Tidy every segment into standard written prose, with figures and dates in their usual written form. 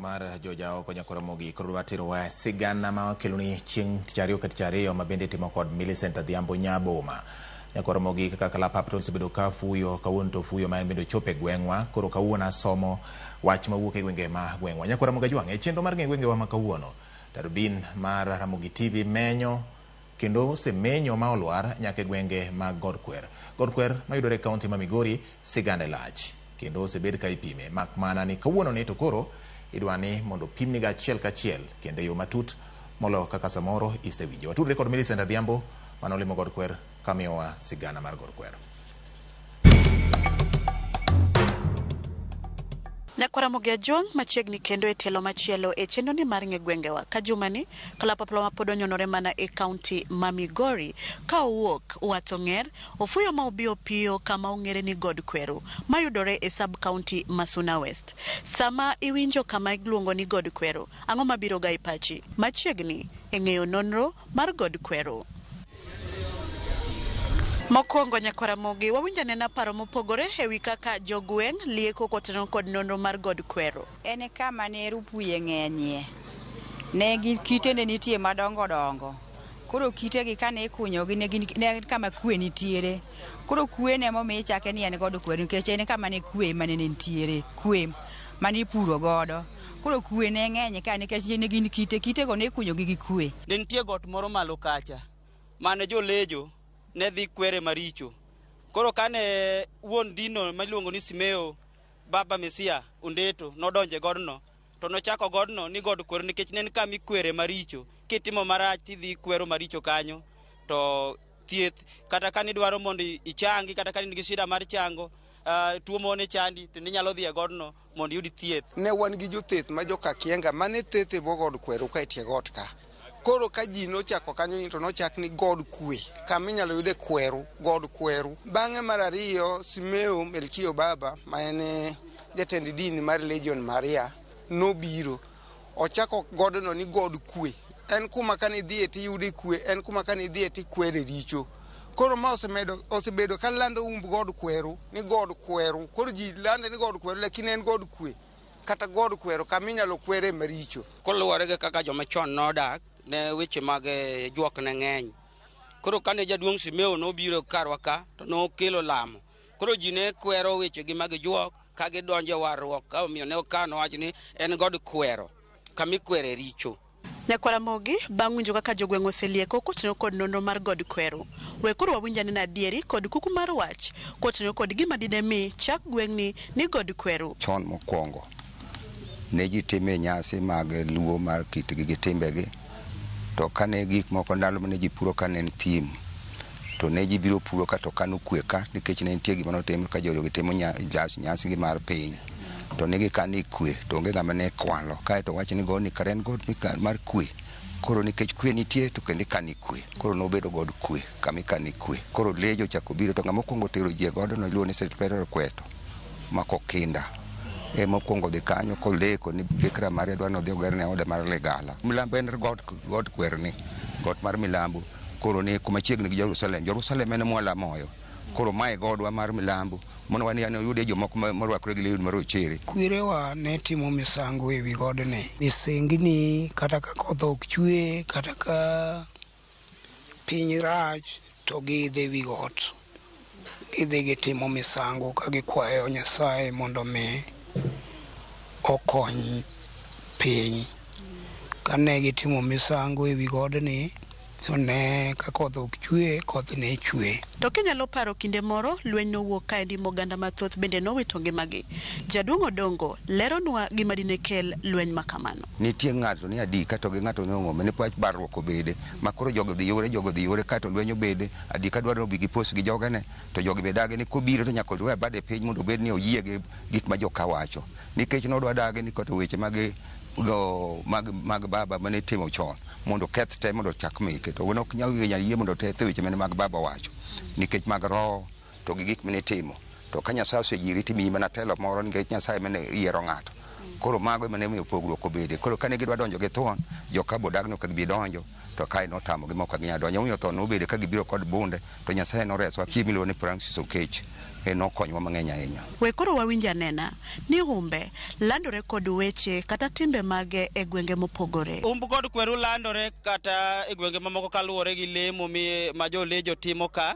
mar Jojaoko Nyakoromogi koro dwa terowa sigana ma wakeloni chieng' tich ariyo ka tich ariyo ma bende itimo kod Millicent Adhiambo Nyaboma. Nyakoromogi kaka kalapap to osebedo ka fuyo kawuono to fuyo ma en bende ochopo e gweng'wa koro kawuono asomo wach mawuok e gwenge ma gweng'wa. Nyakoromogi Ajwang' e chenro mar ng'e gwengewa ma kawuono Darubin mar Ramogi TV menyo kendo osemenyo ma olwar nyaka e gwenge mag God Kwer. God Kwer mayudore e kaunti ma Migori sigande lach kendo osebed ka ipime mak mana ni kawuono ni to koro idwa ni mondo opimnigo achiel kachiel kendo e yo matut moloyo kaka samoro isewinjo. Watudre kod Millicent Adhiambo manolimo God Kwer kamiyowa sigana mar God Kwer. Nyakwaramogi Ajwang' machiegni kendo e tielo machielo e chenro ni mar ng'e gwengewa ka jumani kalapapla ma pod onyonore mana e kaunti ma Migori ka owuok Wath Ong'er ofuyo ma obiyo piyo kama ong'ere ni God Kweru mayudore e sub county ma Suna West. Sama iwinjo kama iluongo ni God Kweru, ang'o mabiro ga e pachi? Machiegni e ng'eyo nonro mar God Kweru. Mokwongo Nyakwaramogi, wawinjo anena paro mopogore e wi kaka jogweng' lieko kotenore kod nonro mar God Kweru. En kama ne rupuye ng'enyie. Ne gi kite ne nitie madongo dongo. Koro kitegi kane ikunyogi ne gin ne en kama kwe nitiere. Koro kwe ne emomiyo ichake ni en God Kweru nikech en kama ne kwe mane nitiere, kwe mane ipuro godo. Koro kwe ne ng'eny ka nikech ne gin kite, kitego ne ikunyogi gi kwe. Ne nitie got moro malo kacha mane jolejo ne dhi kwere maricho. Koro kane wuon dino miluongo ni Simeo Baba Mesia Ondeto nodonjo e godno, to nochako godno ni God Kweru nikech ne en kama ikwere maricho. Kitimo marach tidhi ikwero maricho kanyo to thieth kata ka nidwaro mondo ichangi kata ka in gi shida mar chango tuo moro ne chandi to ninyalo dhi e godno mondo iyud thieth. Ne wan gi jotheth ma joka Kienga mane thethe e bwo God Kweru ka e tie got ka. Koro ka ji nochako kanyo to nochak ni God Kwe, kama inyalo yude kweru, God Kweru. Bang'e mar ariyo, Simeo Melkio Baba ma en jatend din mar Legion Maria nobiro. Ochako godno ni God Kwe. En kuma kane idhiye tiyude kwe, en kuma kane idhiye tikwere richo. Koro ma osemedo osebedo ka lando umb God Kweru ni God Kweru. Koro ji lande ni God Kweru lakini en God Kwe. Kata God Kweru kama inyalo kwere maricho. Koluwore gi kaka joma chon nodak, ne weche mag juok ne ng'eny. Koro kane jaduong' Simeo nobiro karwa ka, to nokelo lamo. Koro ji ne kwero wechegi mag juok ka gidonjo e warruok, ka omiyo ne okano wach ni en God Kwero, kama ikwere richo. Nyakwaramogi, bang' winjo kaka jogweng' oselieko kotenore kod nonro mar God Kweru, we koro wawinj anena adieri kod kuku mar wach kotenore kod gima dine mi chak gweng'ni ni God Kweru. Chon mokwongo ne ji time nyasi mag luo mar kitgi gi timbegi, to kane gik moko ndalo mane ji puro ka ne en thim, to ne ji biro puro ka to kano kwe ka nikech ne nitie gima notim ka jogi timo nyasi gi mar piny to ne gikano e kwe to onge ng'ama ne kwalo. Kaeto wach ni godni kare en god mar kwe. Koro nikech kwe nitie to kendo ikano e kwe. Koro nobedo god kwe kama ikano e kwe. Koro lejo ochako biro to ng'ama okwongo tero ji e godno iluongo ni St. Petero Kweto makokinda. Ema okwongo dhi kanyo koleko ni Bikira Maria dwa ni odhi ogerne ode mar ligala. Milambo en god kwerni, got mar milambo. Koro ni kuma chiegni gi Jerusalem. Jerusalem en mwalamoyo. Koro mae godwa mar milambo. Mondo wan yani oyudie jomoko morwakore gi lewni marochere. Kwerewa ne timo misango e wi godni. Misengni kata ka koth ok chwe, kata ka piny rach, to giidho e wi got. Gidhi gitimo misango ka gikwayo Nyasaye mondo mi okony piny. Kane gitimo misango e wi godni, to ne ka koth ok chwe, koth ne chwe. To kinyalo paro kinde moro, lweny nowuok kaendi moganda mathoth bende nowito ngimagi. Jaduong' Odongo leronwa gima dine kel lweny ma kamano. Nitie ng'ato ni adika to gi ng'ato ni ong'ome ni wach barruok obede ma koro jogo dhi yore jogo dhi yore kaeto lweny obede adika dwaro ni obi gi pos gi jogene to jogi be dagi ni kobiro to nyaka orwe bade piny mondo obed ni oyie gi gik ma joka wacho nikech nodwa dagi ni kata weche mag go mag baba mane itimo chon mondo oketh te mondo ochak meke to ok nyal yie mondo oketh weche mane mag baba wacho nikech mag roho to gi gik mane itimo to ka Nyasaye oseyieri timiyi mana telo moro nikech Nyasaye mane yiero ng'ato. Koro mago ema ne miyo pogruok obede. Koro kane gidwa donjo gi thuon, joka bodagno ok gibi donjo to kae notamogi ma ok ginyal donjo. Omiyo tho nobede ka gibiro kod bunde to Nyasaye noresowa. Chief miluongo ni Francis Okech Nokonyowa mang'eny ahinya. We koro wawinj anena ni humbe landore kod weche kata timbe mage e gwenge mopogore. Humb God Kweru landore kata e gwenge mamoko kaluwore gi lemo ma jolejo timo ka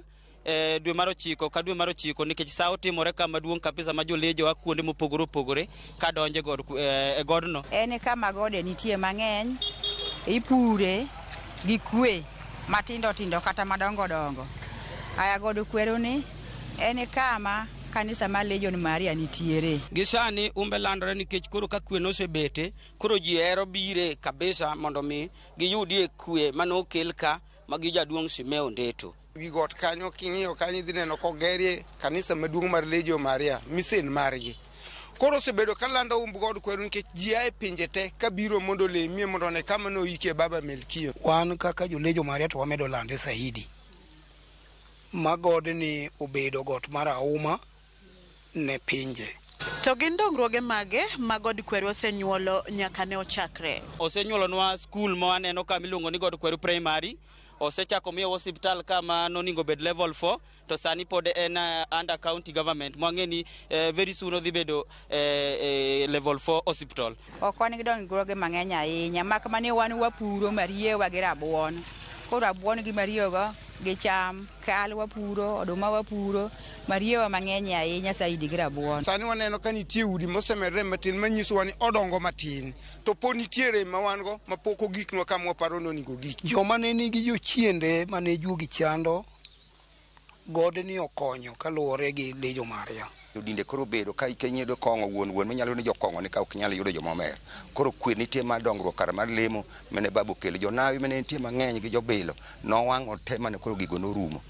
dwe mar 9 ka dwe mar 9, nikech sawo timore ka maduong' kabisa ma jolejo a kuonde mopogore opogore ka donje e godno. En kama gode nitie mang'eny, ipure gi kwe matindo tindo kata madongo dongo. Aya God Kweru ni en kama kanisa mar Legion Maria nitiere. Gi sani umbe landore nikech koro ka kwe nosebete, koro ji hero bire kabisa mondo mi giyudie kwe manokel ka ma gi jaduong' Simeo Ndeto. Wi got kanyo king'iyo kanyo idhi neno kogerie kanisa maduong' mar Legio Maria, misen margi. Koro osebedo ka lando humb God Kweru nikech ji a e pinje te kabiro mondo olemie mondo one kama noikie Baba Melkio. Wan kaka jo Legio Maria to wamedo lande saidi. Ma godni obedo got mar auma ne pinje. To gin dongruoge mage ma God Kweru osenyuolo nyaka ne ochakre? Osenyuolonwa skul ma waneno ka miluongo ni God Kweru Primary. Osechako miyowa osiptal kama noningo bed level 4 to sani pod en under county government. Mwang'e ni very soon odhi bedo level 4 hospital. Ok wan gi dongruoge mang'eny ahinya, mak mana wan wapuro mariewa gi rabuon. Koro rabuon gi mariewa gi cham, kal wapuro, oduma wapuro, mariewa mang'eny ahinya saidi gi rabuon. Sani waneno ka nitie udi mosemedre matin manyisowa ni odongo matin, to pod nitie rem ma wan go mapok ogiknwa kama waparo ni onego ogik. Joma ne nigi jochiende mane juogi chando, godni okonyo kaluwore gi Legio Maria. Dinde koro bedo ka ikenyedo kong'o wuon wuon minyalo ni jokong'o ni ka ok nyal yudo joma omer. Koro kwe nitie mar dongruok kar mar lemo mane babu okelo. Jonawi mane nitie mang'eny gi jobilo nowang'o te mane koro gigo norumo.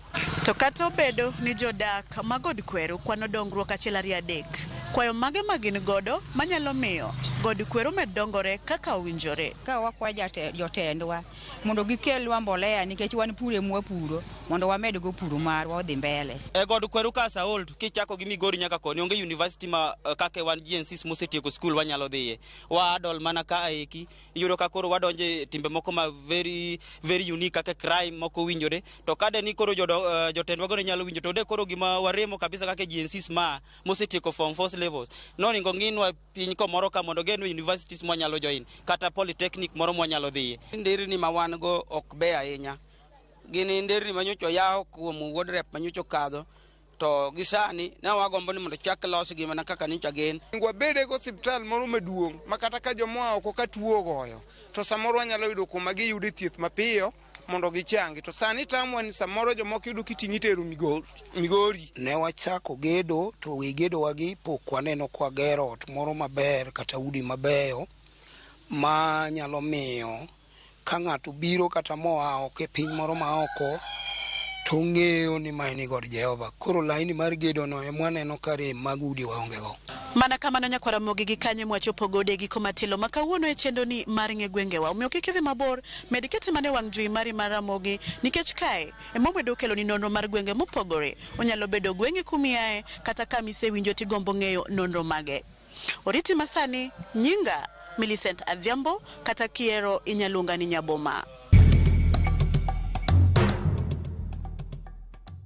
To kata obedo ni jodak ma God Kweru kwano dongruok 1 2 3, kwayo mage ma gin godo manyalo miyo God Kweru med dongore kaka owinjore. Ka wakwayo jotendwa mondo gikelnwa mbolea nikech wan pure mwapuro mondo wamed go puro marwa odhi mbele. E God Kweru ka Saold kichako gi Migori nyaka koni onge university ma kaka wan GNCs mosetieko skul wanyalo dhiye. Waadol mana ka eki iyudo ka koro wadonje timbe moko ma very very unique kaka crime moko winjore, to kade ni koro jotendwa go ne nyalo winjo to de koro gima waremo kabisa kaka GNCs ma mosetieko form 4 levels noningo ng'inwa piny komoro ka mondo genwa universities mwanyalo join kata polytechnic moro mwanyalo dhiye. Nderni ma wan go ok beyo ahinya. Gin nderni manyocha oyaw kuom wuod rep manyocha okadho, to gi sani ne wagombo ni mondo chak losgi mana kaka nyocha gin. Wabede go osiptal moro maduong' ma kata ka jomoa oko ka tuo ogoyo to samoro wanyalo yudo kuma giyude thieth mapiyo mondo gichangi, to sani tamwa ni samoro jomoko yudo kiting'i tero Migori. Ne wachako gedo to wi gedowagi pok waneno kwagero ot moro maber kata udi mabeyo ma nyalo miyo ka ng'ato biro kata moa oko e piny moro ma oko to ng'eyo ni ma en god Jehova. Koro laini mar gedono ema waneno ka rem mag udi waonge go. Mana kamano nyakwara Ramogi gi kanye mwachopo godo e giko matelo ma kawuono e chenro ni mar ng'e gwengewa. Omiyo kik idhi mabor, med kete mana e wang' jowi mari mar Ramogi, nikech kae ema wamedo keloni nonro mar gwenge mopogore. Onyalo bedo gweng'i kumiaye kata kama isewinjo tigombo ng'eyo nonro mage. Oriti masani, nyinga Millicent Adhiambo, kata kiero inyaluonga ni Nyaboma.